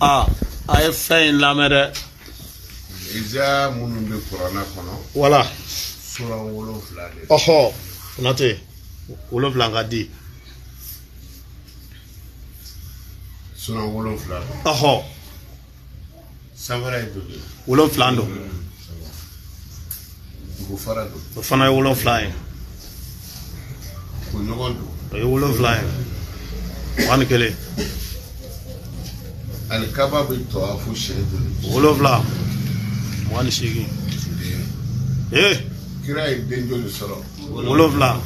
Aa, a ye fɛn in lamɛn dɛ. Iza minnu bɛ kuranna kɔnɔ. Wala. Sura 7 de. Ɔhɔ, Konate, 7 ka di. Sura 7 don. Ɔhɔ. Sanfara ye joli ye? 7 don. Dugufara don. O fana ye 7 ye. Kunɲɔgɔn don. O ye 7 ye. 21. Alikaba bɛ tɔwafu siɲɛ joli? 7. 28. Ee. Kira ye den joli sɔrɔ? 7.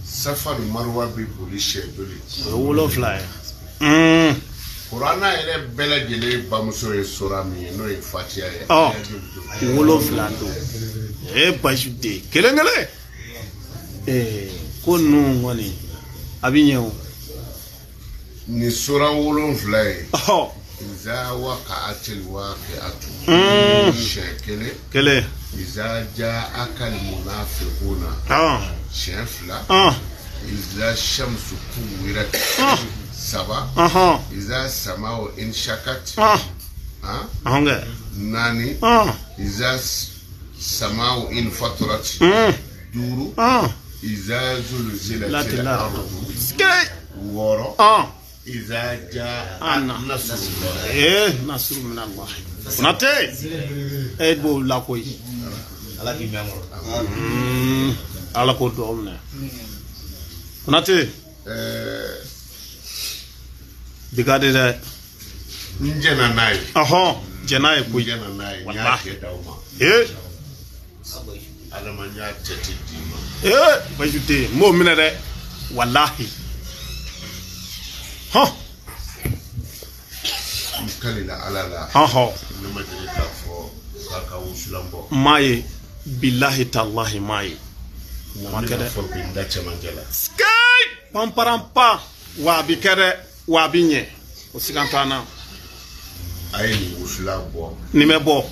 Safa ni Maruwa bɛ boli siɲɛ joli? O ye 7 ye. Kuranna yɛrɛ bɛɛ lajɛlen bamuso ye sura min ye, n'o ye Fatiya ye. Ɔ, 7 don. Ee, Bayisu den kelen kelen. Ee, ko ninnu kɔni a bɛ ɲɛ o. Nin sura 7 ye. Ɔhɔ. Iza waqa'atil waqi'atu. Siɲɛ kelen. Kelen. Iza ja'akal munafiquna. Siɲɛ fila. Iza shamsu kuwirat. Saba. Iza sama'u inshakat. Naani. Iza sama'u infatarat. Duuru. Iza zulzilatil ardu. Wɔɔrɔ. Iza jaa nasrullah. Ee, nasru min Allah. Konate, e b'o la koyi. Ala k'i mɛn kɔrɔ. Ala k'o dugawu minɛ. Konate. Bi ka di dɛ. N jɛnna n'a ye. Ɔhɔn, jɛn n'a ye koyi. N jɛnna n'a ye, n y'a cɛ d'aw ma. Ee. Adama, n y'a cɛ ti d'i ma. Ee, Bayisu den, n b'o minɛ dɛ. Walahi. Hɔn. N kalila Ala la. Ɔhɔn. Ne ma deli k'a fɔ k'a ka wusulan bɔ. N m'a ye, bilahi talahi n m'a ye. Nka n bɛna fɔ bi n da cɛmancɛ la. Sikeyi! Panparanpan, wa a bi kɛ dɛ, wa a bi ɲɛ. O siga t'an na. A ye nin wusulan bɔ. Nin bɛ bɔ.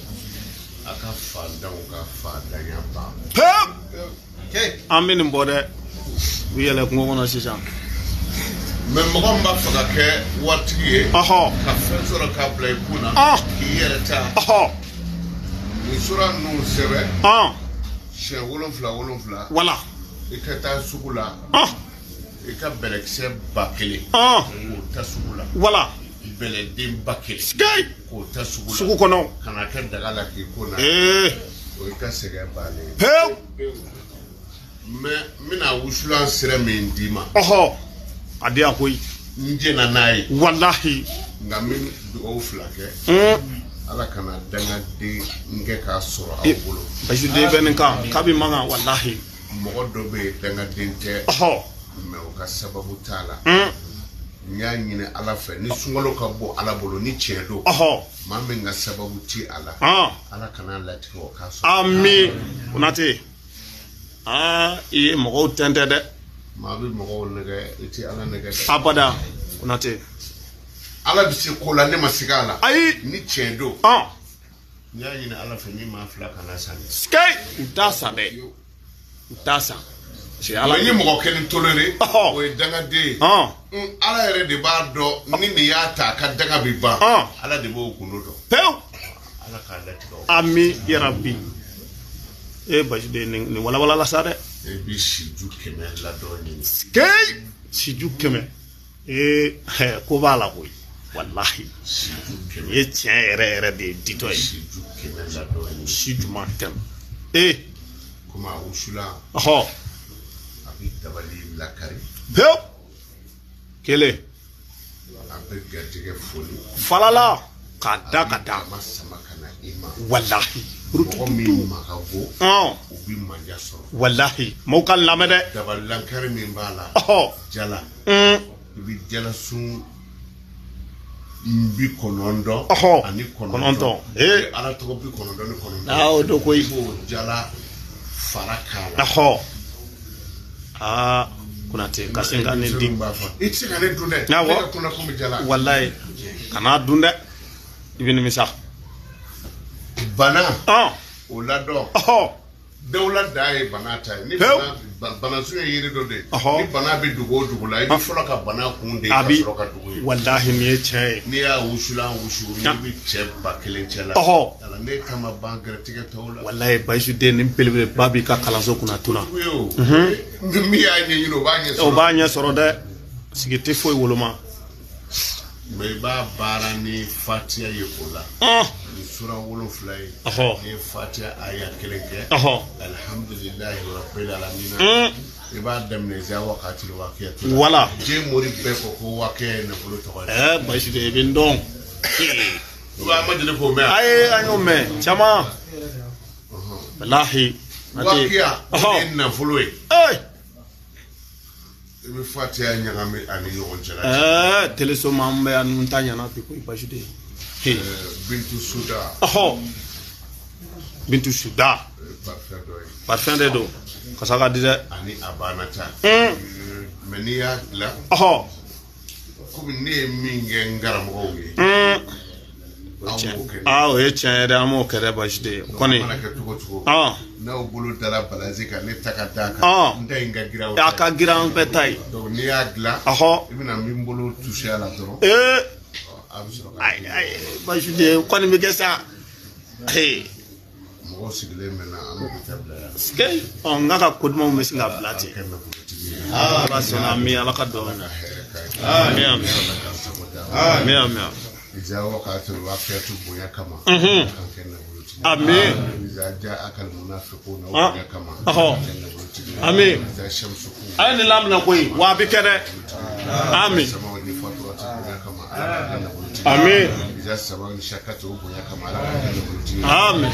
A ka fantanw ka fantanya ban. Pewu! An bɛ nin bɔ dɛ. U bɛ yɛlɛ kungo kɔnɔ sisan. Mɛ mɔgɔ min b'a fɛ ka kɛ waritigi ye. Ɔhɔ. Ka fɛn sɔrɔ k'a bila i kun na. K'i yɛrɛ ta. Ɔhɔ. Nin sura ninnu sɛbɛn. Siɲɛ 7 7. Wala. I ka taa sugu la. I ka bɛlɛkisɛ 1000. K'o ta sugu la. Wala. Bɛlɛden 1000. Sikeyi! K'o ta sugu la. Sugu kɔnɔ. Ka na kɛ daga la k'i ko na. Ee. O y'i ka sɛgɛn bannen ye. Pewu. Mɛ n bɛna wusulan sira min d'i ma. Ɔhɔ. A di yan koyi. N jɛnna n'a ye. Walahi. Nka n bɛ dugawu 2 kɛ. Ala kana dangaden n kɛ k'a sɔrɔ aw bolo. Bayisu den bɛ nin kan kabi man kan walahi. Mɔgɔ dɔ bɛ yen dangaden tɛ. Ɔhɔ. Mɛ o ka sababu t'a la. N y'a ɲini Ala fɛ ni sunkalo ka bɔ Ala bolo ni tiɲɛ don. Ɔhɔ. Maa min ka sababu ti a la. Ala kana latigɛ o k'a sɔrɔ. Ami Konate. Aa, i ye mɔgɔw tɛntɛn dɛ. Maa bɛ mɔgɔw nɛgɛ, i tɛ Ala nɛgɛ dɛ. Abada Konate. Ala bɛ se ko la, ne ma se a la. Ayi. Ni tiɲɛ don. N y'a ɲini Ala fɛ ni maa 2 kana san dɛ. Sikeyi! U t'a san dɛ. U t'a san. Parce que Ala. Mɛ n ye mɔgɔ kelen toléré. O ye dangaden ye. Ala yɛrɛ de b'a dɔn ni nin y'a ta a ka danga bɛ ban. Ala de b'o gundo dɔn. Pewu. Ala k'a latigɛ o. Ami yarabi. E Bayisu den nin walawala la sa dɛ. E bɛ siju 100 ladɔn ɲini. Sikeyi! Siju 100. Ee, ko b'a la koyi. Walahi. Siju 100. Nin ye tiɲɛ yɛrɛ yɛrɛ de ye ditɔ ye. Siju 100 ladɔn ɲini. Si juma tɛm. Ee. Komi a wusulan. Ɔhɔ. A bɛ dabali lakari. Pewu. Kelen. A bɛ garijɛgɛ foli. Falala. K'a da ka da. A ma sama ka na i ma. Walahi. Mɔgɔ min ma ka go. O bɛ manja sɔrɔ. Walahi. Mɔgɔw ka lamɛn dɛ. Dabali lankari min b'a la. Ɔhɔ. Jala. I bɛ jalasun 90. Ɔhɔ. Ani 9. Ee. Ala tɔgɔ 99. Aa, o don koyi. I b'o jala fara k'a la. Ɔhɔ. Aa, Konate, ka se ka nin di. I tɛ se ka ne dun dɛ. Awɔ. Ne ka kunna kun bɛ jala. Walayi. Kan'a dun dɛ. I bɛ nimisa. Bana. O ladɔn. Ɔhɔ. Dawula dan ye bana ta ye. Ni Pewu. bana Banasun ye yiri dɔ de ye. Ni bana bɛ dugu o dugu la, i bɛ fɔlɔ ka bana kun de ka sɔrɔ ka dugu ye. Walahi nin ye tiɲɛ ye. N'i y'a wusulan wusu, n'i bɛ cɛ 1000 cɛ la. Ne kama ban gɛrɛtigɛ tɔw la. Walahi Bayisu den nin belebeleba b'i ka kalanso kunna tuna. Min y'a ɲɛɲini o b'a ɲɛ sɔrɔ. O b'a ɲɛ sɔrɔ dɛ. Sigi tɛ foyi woloma. Mais i b'a baara ni fatiya ye o la. Ni sura 7 ye. N'i ye fatiya aya 1 kɛ. Alihamudulilayi rabbil alamina. I b'a daminɛ za wakati wakiya. Wala. Diɲɛ mori bɛɛ ko ko wakiya ye nafolo tɔgɔ ye. Bayisu de i bɛ n dɔn. An ma deli k'o mɛn. Ayi an y'o mɛn caman. Walahi. Wakiya o ye nafolo ye. I bɛ fatiya ɲagami ani ɲɔgɔn cɛ la. Teleso ma an bɛ yan ninnu ta ɲɛna bi koyi Bayisu de. Bintu Suda. Bintu Suda. Parfum dɔ ye. Parfum de don. Kasa ka di dɛ. Ani a banna ta. Mais n'i y'a dilan. Komi ne ye min kɛ n karamɔgɔw ye. O ye tiɲɛ ye dɛ, an m'o kɛ dɛ Bayisu de. O kɔni. A mana kɛ cogo o cogo. N'aw bolo dara balansi kan, ne ta ka d'a kan. N ta in ka girin aw ta ye. A ka girin an bɛɛ ta ye. Donc n'i y'a dilan. I bɛna min bolo touché a la dɔrɔn. A bɛ sɔrɔ ka. Ayi Bayisu de o kɔni bɛ kɛ sa. Mɔgɔw sigilen bɛ na an bɛ taa bila yan. N ka ko dumanw bɛ sin ka bila ten. Ala sɔnna ami Ala ka dugawu minɛ. Ami ami. Ami ami. Iza waqa'atil waqi'atu bonya kama. Amin. Iza ja'akal munafiquna bonya kama. Amin. Iza shamsu A ye nin laminɛ koyi wa a bɛ kɛ dɛ. Amin. Amin. Iza sama'u shaqqat bonya kama. Amin.